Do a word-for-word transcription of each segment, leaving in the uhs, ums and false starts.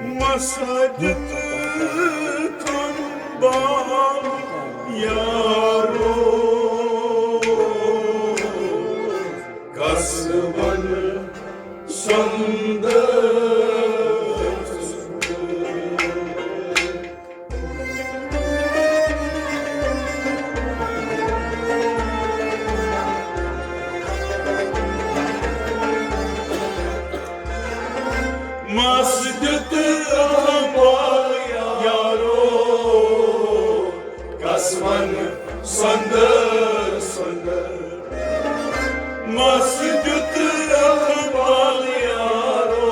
مسجد کن بال یارو، کس ون سندس۔ مسجد احمد یارو، کس ون سندر سندر۔ مسجد احمد یارو،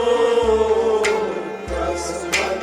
کس ون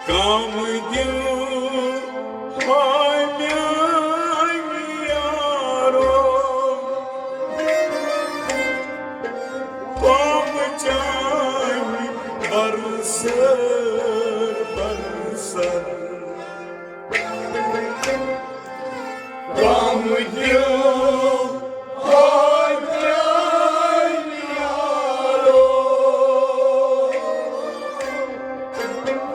کم دیو ہا میانہِ یارو، پامہٕ چانہِ برسر برسر۔ پامہٕ دیو ہا میانہِ یارو،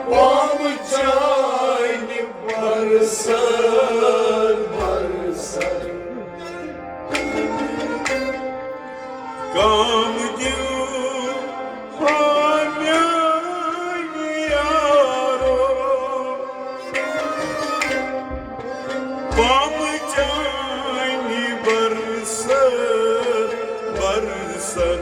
پامہٕ چانہِ برسر برسر۔ کم دیو ہا میانہِ یارو، پامہٕ چانہِ برسر برسر۔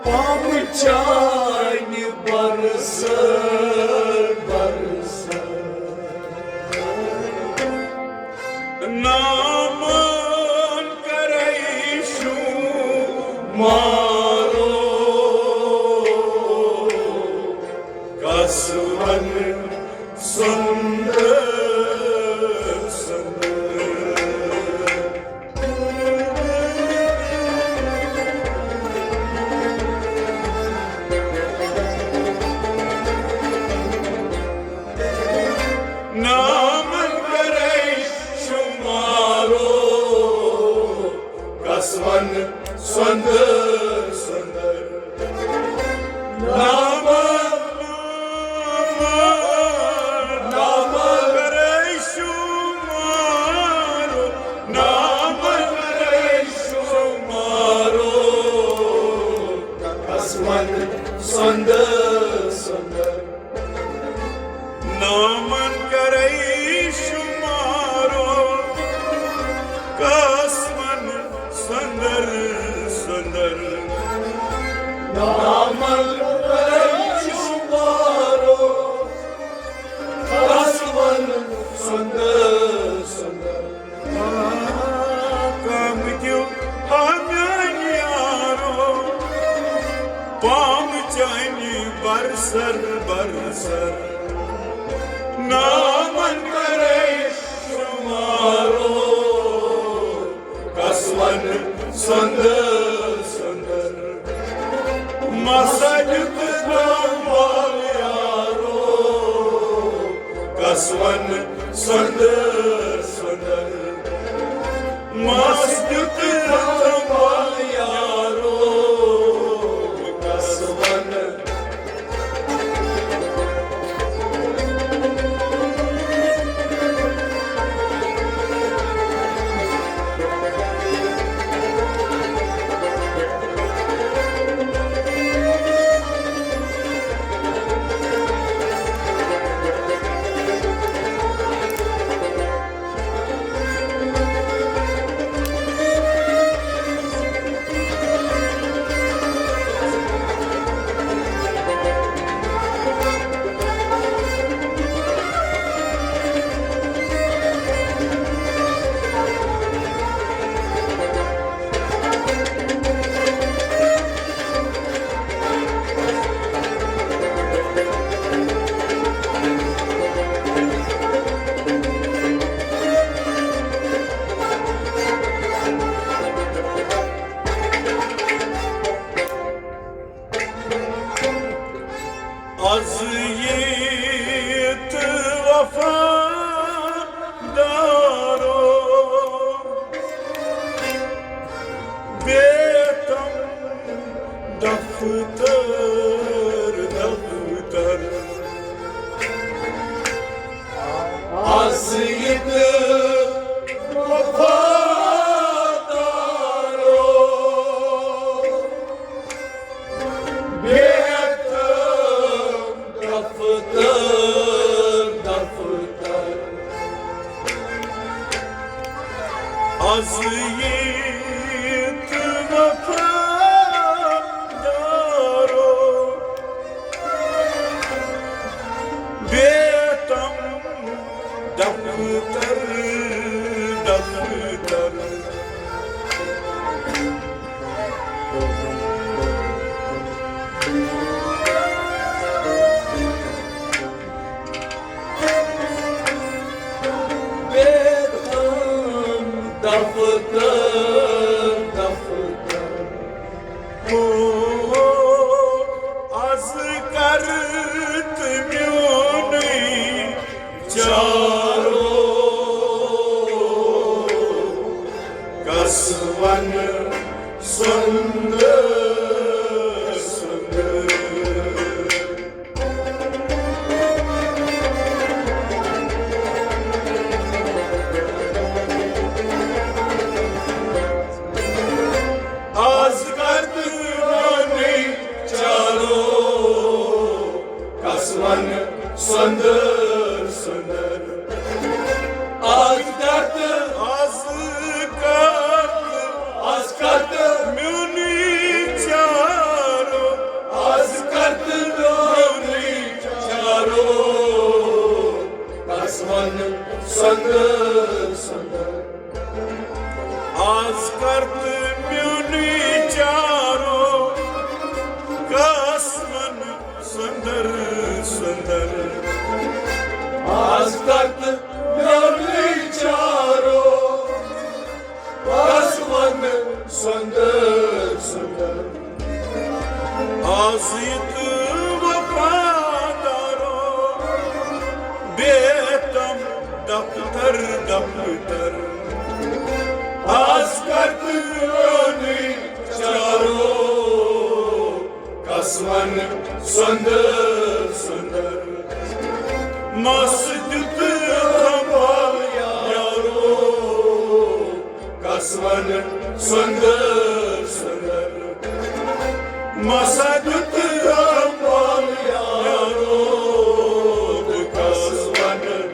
پامہٕ چانہِ برسر برسر۔ نامن کرے شمارو، کس ون سندر سندر۔ نامن کرے شمارو، کس ون سندر سندر۔ نامن، نامن، نامن کرے شمارو، نامن کرے شمارو، کس ون سندر سندر۔ نامن کرے شمارو، کس ون سندر سندر۔ نامن کرے شمارو، کس ون سندر سندر۔ کم دیو ہا میانہِ یارو، پامہٕ چانہِ برسر برسر۔ نامن کرے شمارو، کس ون سندر سندر۔ مسجد تام بال یارو، کس ون سندر سندر۔ مَس دیُت تھمبل یارو، بہٕ کَس وَنہٕ۔ از ییت وفادارو، بیتم دفتر دفتر۔ از ییت وفادارو، بیتم دفتر دفتر۔ از ییت وفادارو، بیتم دفتر دفتر۔ بیتم دفتر دفتر۔ او، از کر تہٕ میونُے چارو، کس ونہٕ سۄندٕ سۄندٕ۔ از کر تہٕ میونُے چارو، کس ونہٕ سۄندٕ سۄندٕ۔ از کر تہٕ، از کر تہٕ، از کر تہٕ میونُے چارو، از کر تہٕ میونُے چارو، کس ونہٕ سۄندٕ سۄندٕ۔ از کر تہٕ میونُے چارو، کس ونہٕ سۄندٕ سۄندٕ۔ از کر تہٕ میونُے چارو، کس ونہٕ سۄندٕ سۄندٕ۔ از ییت وفادارو، بیتم دفتر دفتر۔ از کر تہٕ میونُے چارو، کس ونہٕ سۄندٕ سۄندٕ۔ مَس دیُت تھمبل یارو، کس ونہٕ سۄندٕ سۄندٕ۔ مَس دیُت تھمبل یارو، کس ونہٕ۔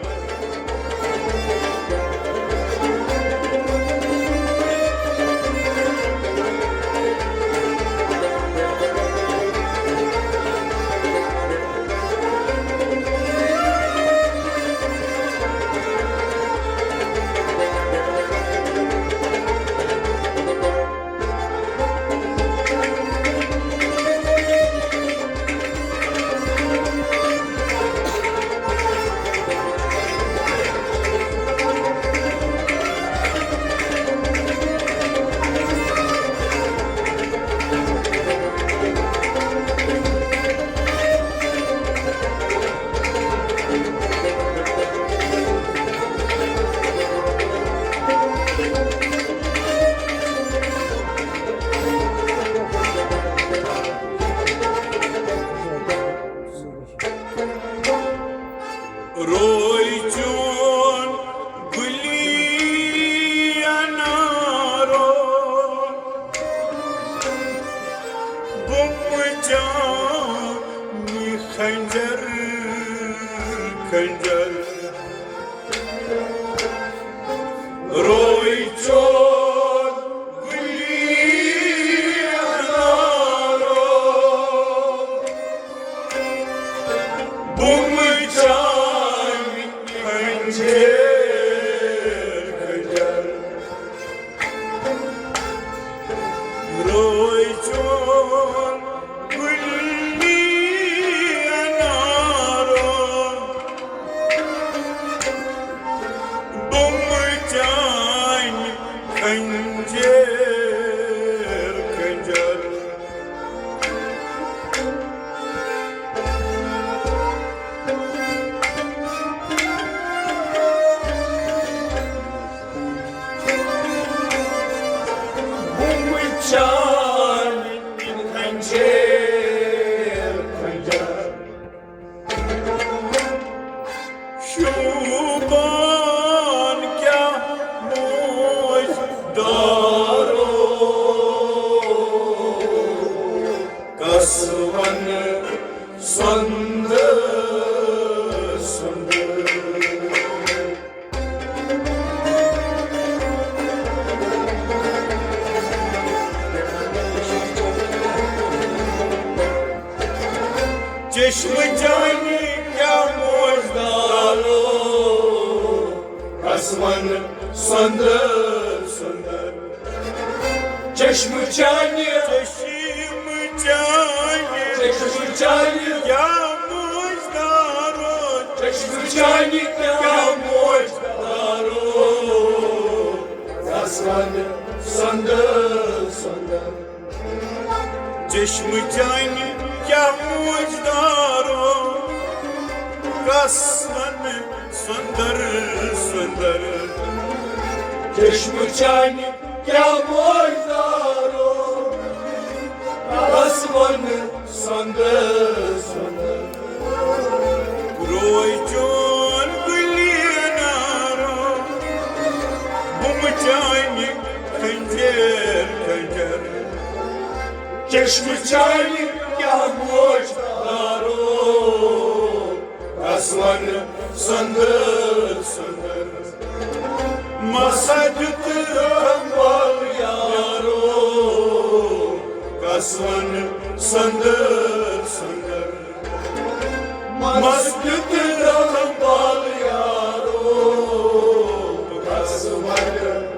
کنجر روی چون گلی انارو، بُمہٕ چانہِ کنجر کنجر۔ روی چون گلی انارو، بُمہٕ چانہِ کنجر کنجر۔ بُمہٕ چانہِ کنجر کنجر۔ شوٗبان کیٛاہ موج دارو، کس ونہٕ سۄنٛدٕ سۄنٛدٕ۔ چشمہٕ چانہِ کیٛاہ موج دارو، کس ونہٕ سۄنٛدٕ سۄنٛدٕ۔ چشمہٕ چانہِ، چشمہٕ چانہِ، چشمہٕ چانہِ کیٛاہ موج دارو، چشمہٕ چانہِ کیٛاہ موج دارو، کس ونہٕ سۄنٛدٕ سۄنٛدٕ۔ چشمہٕ چانہِ کیٛاہ موج دارو، کس ونہٕ سۄنٛدٕ سۄنٛدٕ۔ چشمہٕ چانہِ کیٛاہ موج دارو، کس ونہٕ سۄنٛدٕ سۄنٛدٕ۔ روی چون گلی انارو، بُمہٕ چانہِ کنجر کنجر۔ چشمہٕ چانہِ کیٛاہ موج دارو، کس ونہٕ سۄنٛدٕ سۄنٛدٕ۔ مسا دیُت رنٛگ بال یارو، کس ونہٕ سۄنٛدٕ سۄنٛدٕ۔ مس دیُت رنٛگ بال یارو، کس ونہٕ۔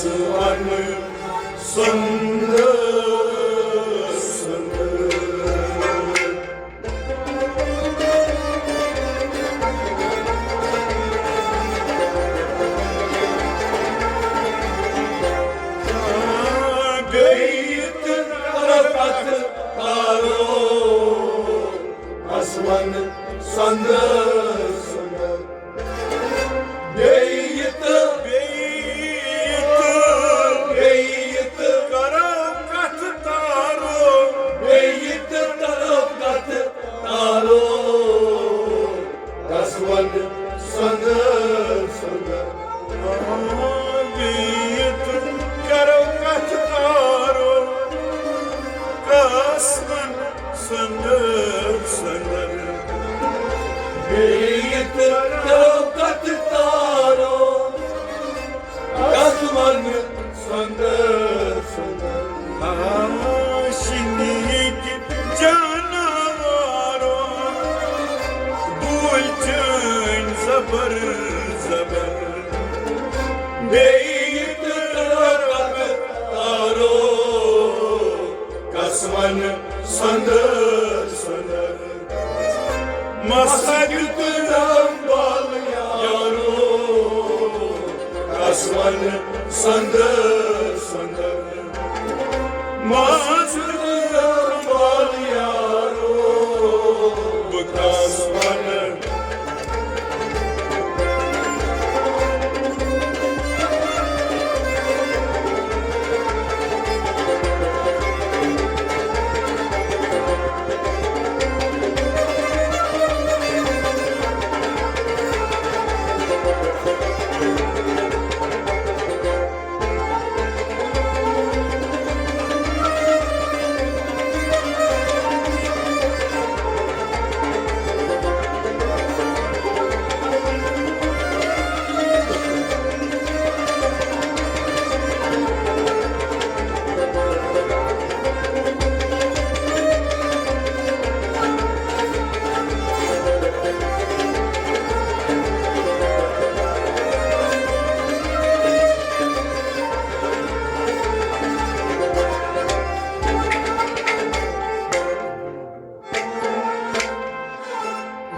ون سندر سندر۔ گٔیہِ تہٕ کرو کتھ کرو، بس ون سندر سندر۔ بیٚیہِ تہٕ بیٚیہِ تہٕ بیٚیہِ تہٕ کرو کتھ تارو۔ بیٚیہِ تہٕ کرو کتھ تارو، کس ون سندر سندر۔ بیٚیہِ تہٕ کرو کتھ تارو، کس ون سندر سندر۔ بیٚیہِ تہٕ کرو کتھ تارو، کس ون سندر سندر۔ آ، شِنیکۍ جاناوارو، بوٗلۍ چٲنۍ زبر زبر۔ بیٚیہِ تہٕ کرو کتھ تارو، کس ون سندر سندر۔ مسجد تہٕ رمبل یارو، کس ون سندر سندر۔ مسجد تہٕ رمبل یارو، بہٕ کس ون۔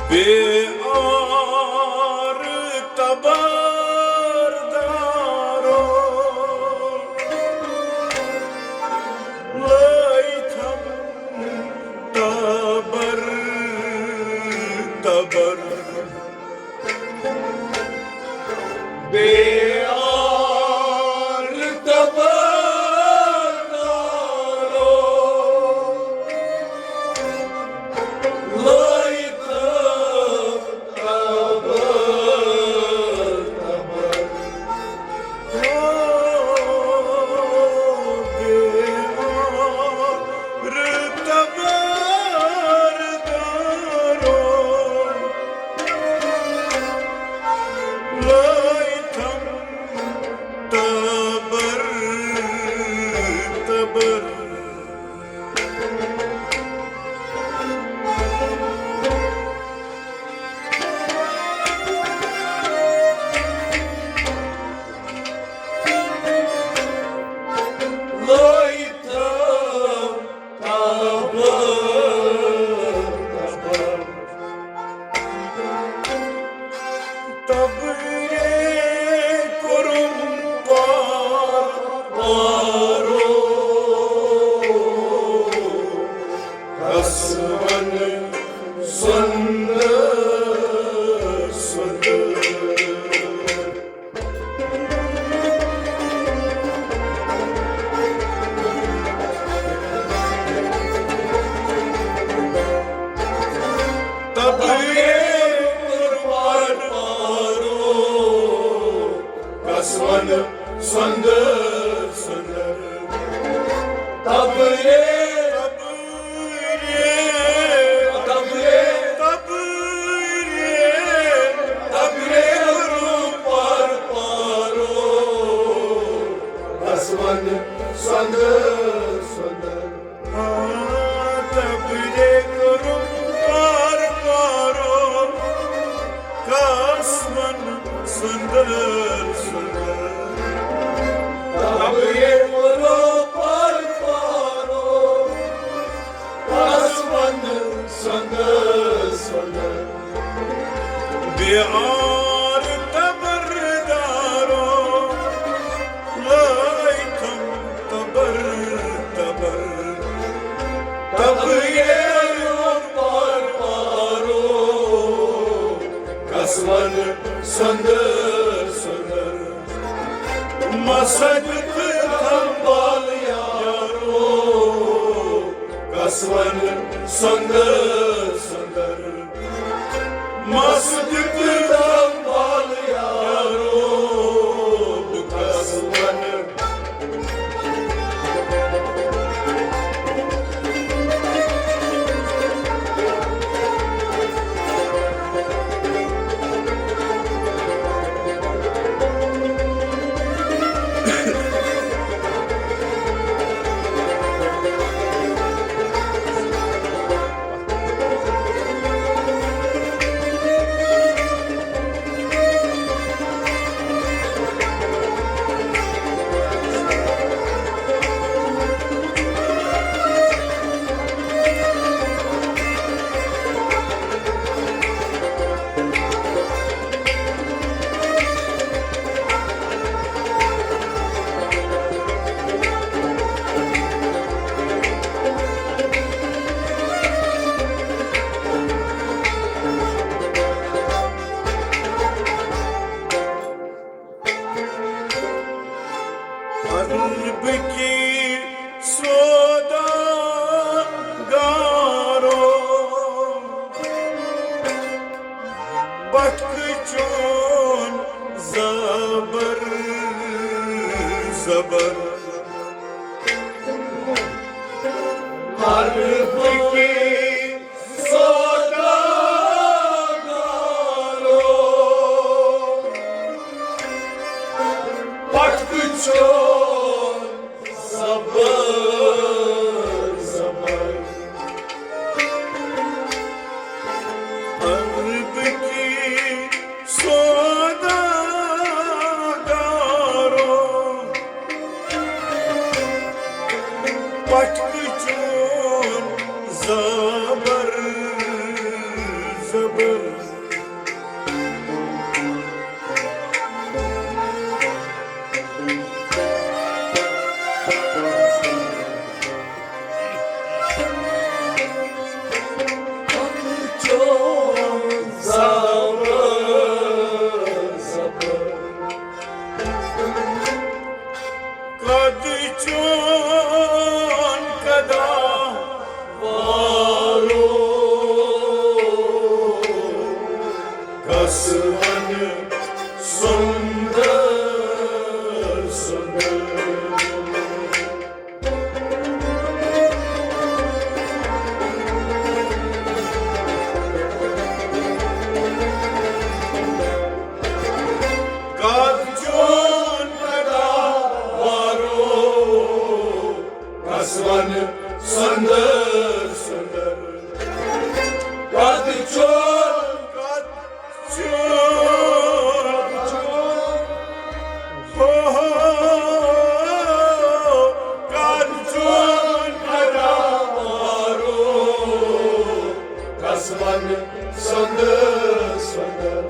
بے آر تبر دارو، لٲیتھم تبر تبر۔ بے آر تبر دارو، لٲیتھم تبر تبر۔ تبرے کوٚرُم پار پارو، کس ون سۄندٕ سۄندٕ۔ تبرے کوٚرُم پار پارو، کس ون سۄندٕ سۄندٕ۔ تبرے، تبرے، تبرے، تبرے، تبرے کوٚرُم پار پارو، کس ون سۄندٕ سۄندٕ۔ آ، تبرے کوٚرُم پار پارو، کس ون سۄندٕ سۄندٕ۔ مسجد تھمبل یارو، کس ون سندر سندر۔ مسجد تھمبل یارو، کس ون۔ عرب کی سوداگارو، پٹھ چون زبر زبر۔ عرب کی سوداگارو، پٹھ چون زبر زبر۔ عرب کی سوداگارو، پٹھ چون زبر زبر۔ قد چون قدا وارو، کس ون سندر سندر۔ قد چون قدا وارو، کس ون سندر سندر۔ قد چون، قد چون، ہو ہو، قد چون قدا وارو، کس ون سندر سندر۔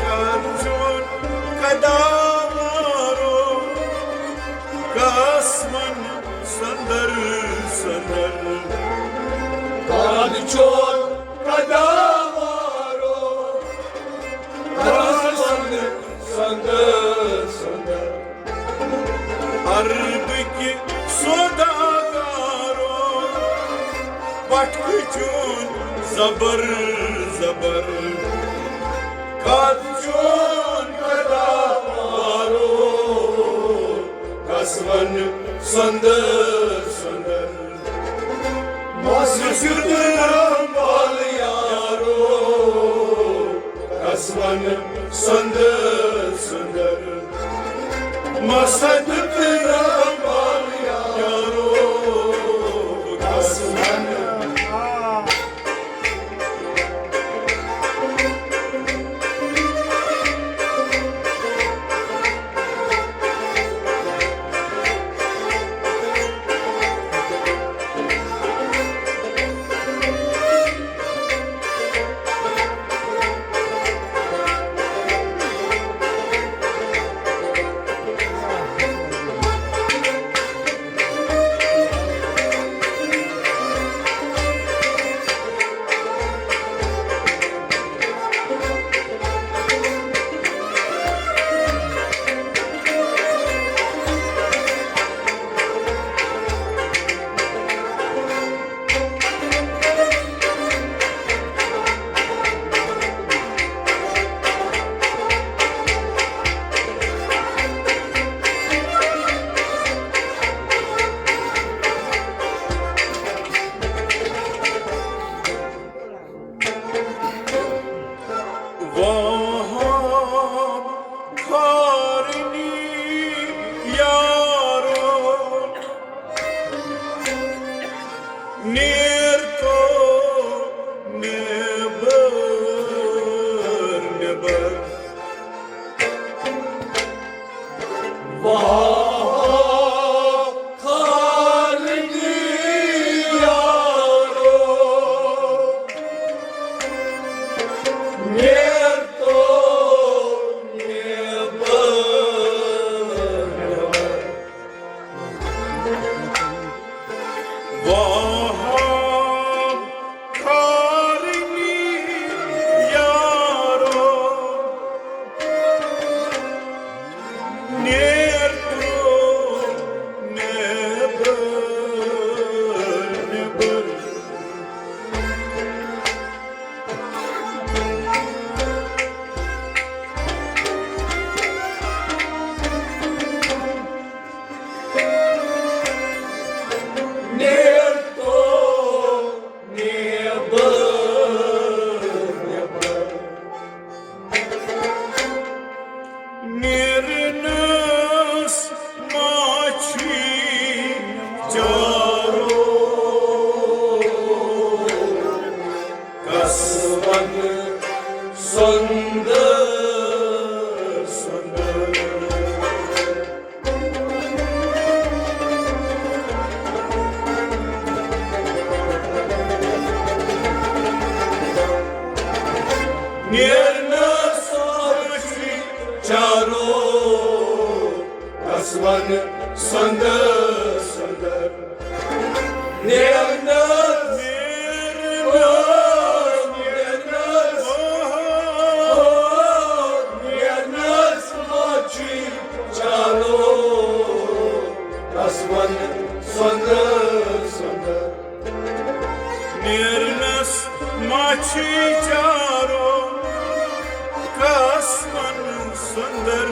قد چون قدا وارو، کس ون سندر سندر۔ قد چون قدا وارو، کس ون سندر سندر۔ عرب کہِ سوداگارو، پٹھ چون زبر زبر۔ قد چون قدا وارو، کس ون سندر سندر۔ مسجد تھمبل یارو، کس ون سندر سندر۔ مسجد تھمبل یارو، کس ون واہ خالقی یارو، نیر تو نیر بر۔ واہ خالقی یارو، نیر تو نیر بر، نیر بر۔ نیر تو نیر بر، نیر بر۔ نیرنس ما چھی چارو، کس ون سندر سندر۔ نیرنس ما چھی چارو، کس ون سندر سندر۔ نیرنس، نیرنس، نیرنس، نیرنس ما چھی چارو، کس ون سندر سندر۔ نیرنس ما چھی چارو، کس ون سندر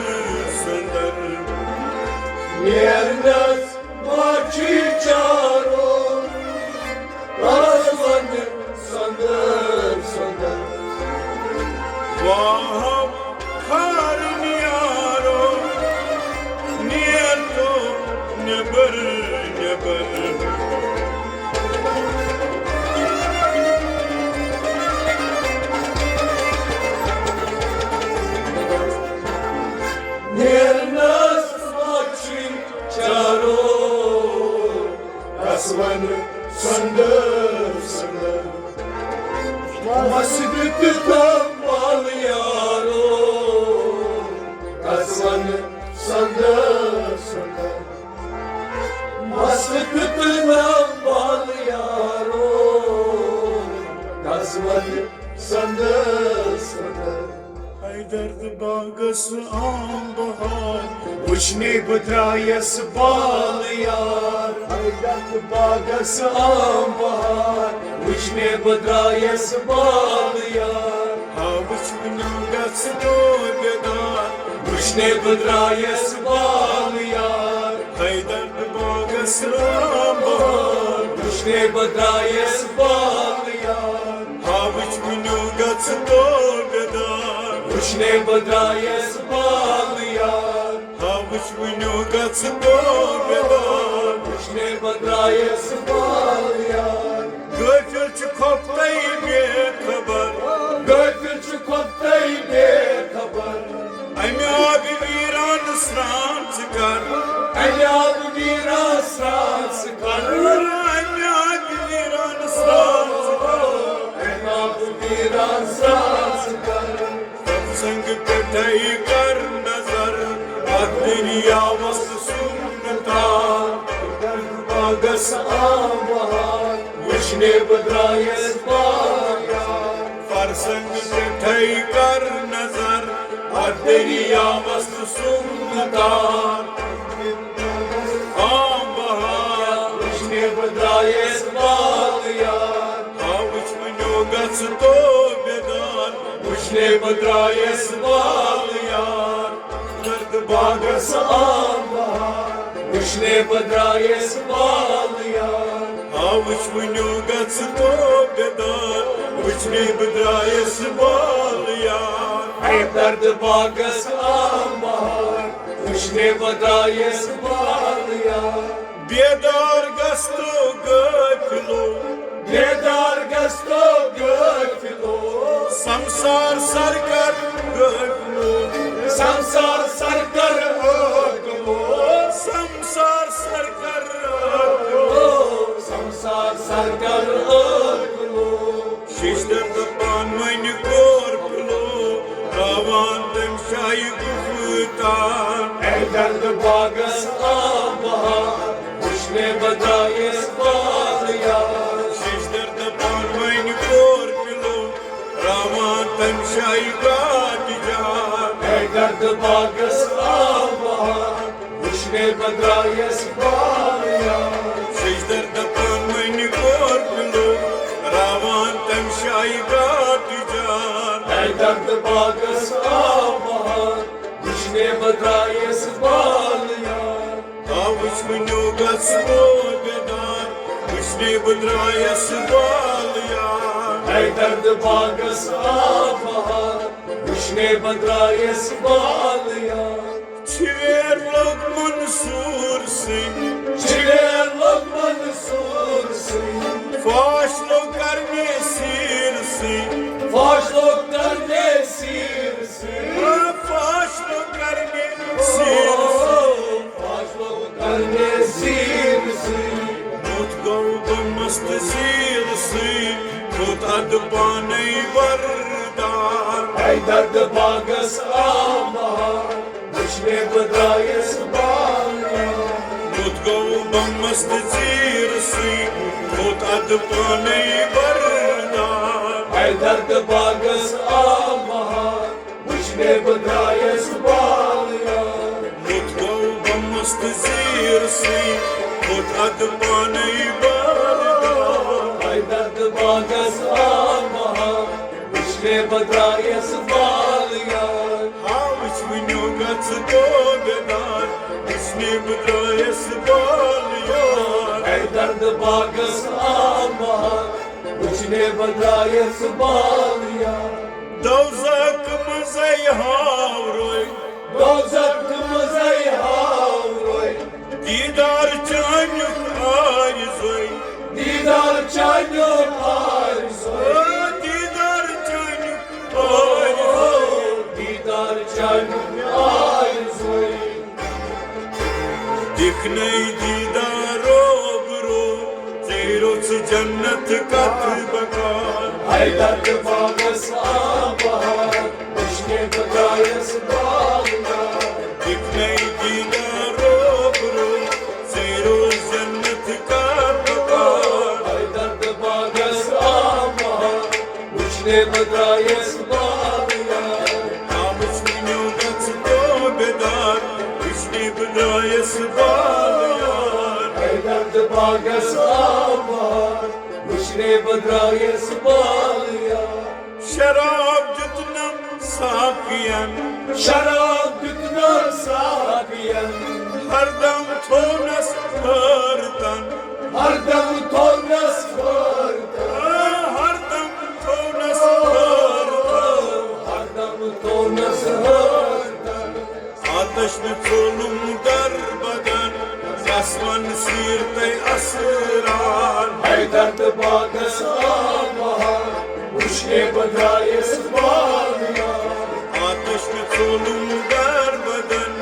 سندر۔ نیرنس ما چھی چارو، کس ون سندر سندر۔ واہ خالقی یارو، نیر تو نیر بر، نیر بر۔ نیرنس ما چھی چارو، کس ون سندر سندر۔ مسجد تمبل یارو، کس ون سندر سندر۔ مسجد تمبل یارو، کس ون سندر سندر۔ حیدر تہٕ باغس عام بہار، وٕچھنے بہٕ درٛایس بال یار۔ حیدر تہٕ باغس عام بہار، وٕچھنے بہٕ درٛایس بال یار۔ ہا وٕچھ وٕنیُک گژھ تو بیدار، وٕچھنے بہٕ درٛایس بال یار۔ حیدر تہٕ باغس عام بہار، وٕچھنے بہٕ درٛایس بال یار۔ ہا وٕچھ وٕنیُک گژھ تو بیدار، وٕچھنے بہٕ درٛایس بال یار۔ ہا وٕچھ وٕنیُک گژھ تو بیدار، وٕچھنے بہٕ درٛایس بال یار۔ غٲفِل چھُ کھۄپتَے بے خبر، غٲفِل چھُ کھۄپتَے بے خبر۔ اَمہِ آبہِ ویران سرٛان ژٕ کر، اَمہِ آبہِ ویران سرٛان ژٕ کر۔ اَمہِ آبہِ ویران سرٛان ژٕ کر، اَمہِ آبہِ ویران سرٛان ژٕ کر۔ فرسنگ پٮ۪ٹھَے کر نظر، اَتھ دٔریاوَس سُمبرٕ تار۔ باغس عام بہار، وٕچھنے بہٕ درٛایس بال یار۔ فرسنگ پٮ۪ٹھَے کر نظر، اَتھ دٔریاوَس سُمبرٕ تار۔ عام بہار، وٕچھنے بہٕ درٛایس بال یار۔ ہا وٕچھ وٕنیُک گژھ تو بیدار، وٕچھنے بہٕ درٛایس بال یار۔ حیدر تہٕ باغس عام بہار، وٕچھنے بہٕ درٛایس بال یار۔ ہا وٕچھ وٕنیُک گژھ تو بیدار، وٕچھنے بہٕ درٛایس بال یار۔ حیدر تہٕ باغس عام بہار، وٕچھنے بہٕ درٛایس بال یار۔ بیدار گژھ تو غٲفلو، بیدار گژھ تو غٲفلو۔ سمسار سر کر غٲفلو، سمسار سر کر غٲفلو۔ درد باغس آو بہار، وٕچھنے بہٕ درٛایس بال یار۔ شیش درد پانوٲنۍ کوٚر پِلو، راوان تمہِ شایہِ گاٹہِ جار۔ ہے درد باغس آو بہار، وٕچھنے بہٕ درٛایس بال یار۔ شیش درد پانوٲنۍ کوٚر پِلو، راوان تمہِ شایہِ گاٹہِ جار۔ ہے درد باغس آو بہار، وٕچھنے بہٕ درٛایس بال یار۔ آ وٕچھ وٕنیو گژھٕ بہٕ بیدار، وٕچھنے بہٕ درٛایس بال یار۔ ہے درد باغس آو بہار، وٕچھنے بہٕ درٛایس بال یار۔ چھویر لوٚگ منصور سٕے، چھویر لوٚگ منصور سٕے، فاش لوٚگ کرنے سیٖر سٕے، فاش لوٚگ کرنے سیٖر سٕے، فاش لوٚگ کرنے سیٖر سٕے، فاش لوٚگ کرنے سیٖر سٕے۔ بُتھ گوٚو بہٕ مست زیٖر سٕے، کھوٚت ادٕ پانے بردار۔ ہے درد باغس آو بہار، وٕچھنے بہٕ درٛایس بال یار۔ بُتھ گوٚو بہٕ مست زیٖر سٕے، کھوٚت ادٕ پانے بردار۔ ہے درد باغس آو بہار، وٕچھنے بہٕ درٛایس بال یار۔ بُتھ گوٚو بہٕ مست زیٖر سٕے، کھوٚت ادٕ پانے بردار۔ ہے درد باغس آو بہار، وٕچھنے بہٕ درٛایس بال یار۔ ہا وٕچھ وٕنیو گژھٕ بہٕ بیدار، وٕچھنے بہٕ درٛایس بال یار۔ ہے درد باغس آو بہار، وٕچھنے بہٕ درٛایس بال یار۔ دوزخ منٛزے ہاو روے، دوزخ منٛزے ہاو روے۔ دیٖدار چانیُک آرزوے۔ دیٖدار چانیُک آرزوے۔ دیٖدار چانیُک آرزوے۔ دیٖدار چانیُک آرزوے۔ دِکھنے دیٖدار روبرو، ژیٖرو ژٕ جنت کتھ بکار۔ ہے درد باغس آو بہار، وٕچھنے بہٕ درٛایس بال یار۔ دِکھنے دیٖدار روبرو، ژیٖرو جنت کتھ بکار۔ ہے درد باغس آو بہار، وٕچھنے بہٕ درٛایس بال یار۔ آ وٕچھ وٕنیو گژھٕ بہٕ بیدار، وٕچھنے بہٕ درٛایس بال یار۔ ہے درد باغس آو بہار، وٕچھنے بہٕ درٛایس بال یار۔ شراب دیُتنم ساقین، شراب دیُتنم ساقین۔ ہردم تھونس حٲرتن، ہردم تھونس حٲرتن۔ ہردم تھونس حٲرتن۔ ہردم تھونس حٲرتن۔ آتش مےٚ ژوٚلُم در بدن، کس ون سیٖرتَے اسرار۔ ہے درد باغس آو بہار، وٕچھنے بہٕ درٛایس بال یار۔ آتش مےٚ ژوٚلُم در بدن،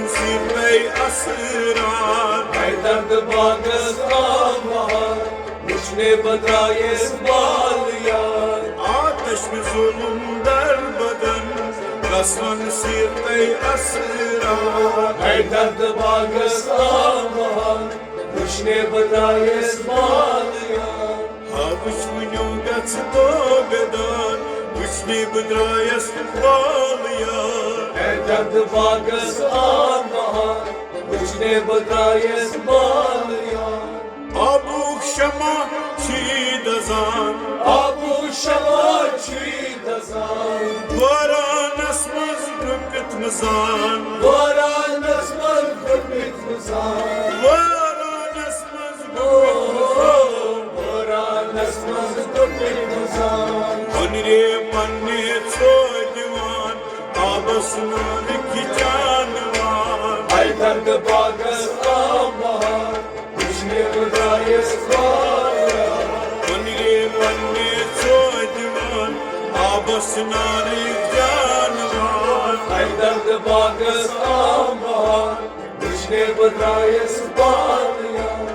سیٖرتَے اسرار۔ ہے درد باغس آو بہار، وٕچھنے بہٕ درٛایس بال یار۔ آتش مےٚ ظُلُم در بدن، کس ون سیٖرتَے اسرار۔ ہے درد باغس آو بہار، وٕچھنے بہٕ درٛایس بال یار۔ ہا وٕچھ وٕنیو گژھٕ بہٕ بیدار، وٕچھنے بہٕ درٛایس بال یار۔ ہے درد باغس آو بہار، وٕچھنے بہٕ درٛایس بال یار۔ آبُک شمع چھی دزان۔ آبُک شمع چھی دزان۔ وٲرانس منٛز ڈُبِتھ مٕزان۔ وٲرانس منٛز ڈُبِتھ مٕزان۔ وٲرانس منٛز ڈُبِتھ مٕزان۔ وٲرانس منٛز ڈُبِتھ مٕزان۔ ہُنرے پننہِ ژھۄ دِوان، آبس نارٕکۍ جانوار۔ ہے درد باغس آو بہار، وٕچھنے بہٕ درٛایس بال یار۔ ہُنرے پننہِ ژھۄ دِوان، آبس نارٕکۍ جانوار۔ ہے درد باغس آو بہار، وٕچھنے بہٕ درٛایس بال یار۔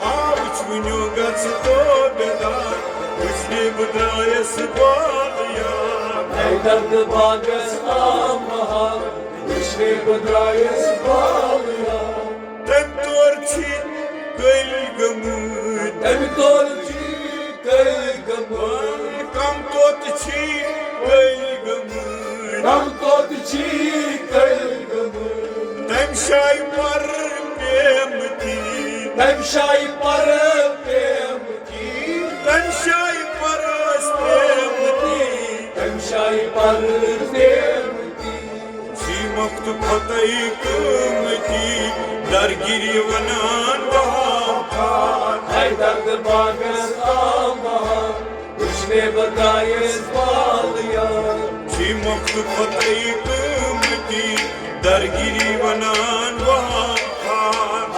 ہا وٕچھ وٕنیو گژھٕ بہٕ بیدار، وٕچھنے بہٕ درٛایس بال یار۔ ہے درد باغس آو بہار، بہٕ درٛایس بالہٕ یار۔ تٔمۍ تور چھِ کٔلۍ گٔمٕتۍ۔ تٔمۍ تور چھِ کٔلۍ گٔمٕتۍ۔ کم توتہِ چھِ کٔلۍ گٔمٕتۍ۔ کم توتہِ چھِ کٔلۍ گٔمٕتۍ۔ تٔمۍ شایہِ پر پیمتی۔ تٔمۍ شایہِ پر پیمتی۔ تٔمۍ شایہِ پر پیمتی۔ تٔمۍ شایہِ پر پیمتی۔ چھی مۄختہٕ پھۄتَے قۭمتی، درگیٖری وَنان بہار۔ حیدر تہٕ باغس آو بہار، وٕچھنے بہٕ درٛایس بالہٕ یار۔ چھی مۄختہٕ پھۄتَے قۭمتی، درگیٖری وَنان بہار۔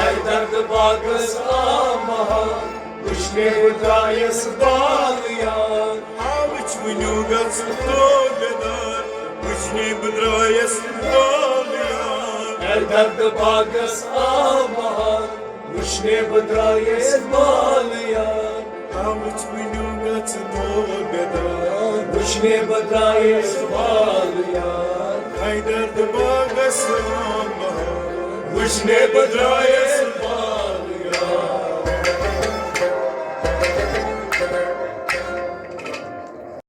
حیدر تہٕ باغس آو بہار، وٕچھنے بہٕ درٛایس بالہٕ یار۔ آ وٕچھ وٕنیُک گژھ تو بیدار، وٕچھنے بہٕ درٛایس بالہٕ یار۔ حیدر تہٕ باغس آو بہار، وٕچھنے بہٕ درٛایس بالہٕ یار۔ آ وٕچھ وٕنیُک گژھ تو بیدار، وٕچھنے بہٕ درٛایس بالہٕ یار۔ حیدر تہٕ باغس آو بہار، وٕچھنے بہٕ درٛایس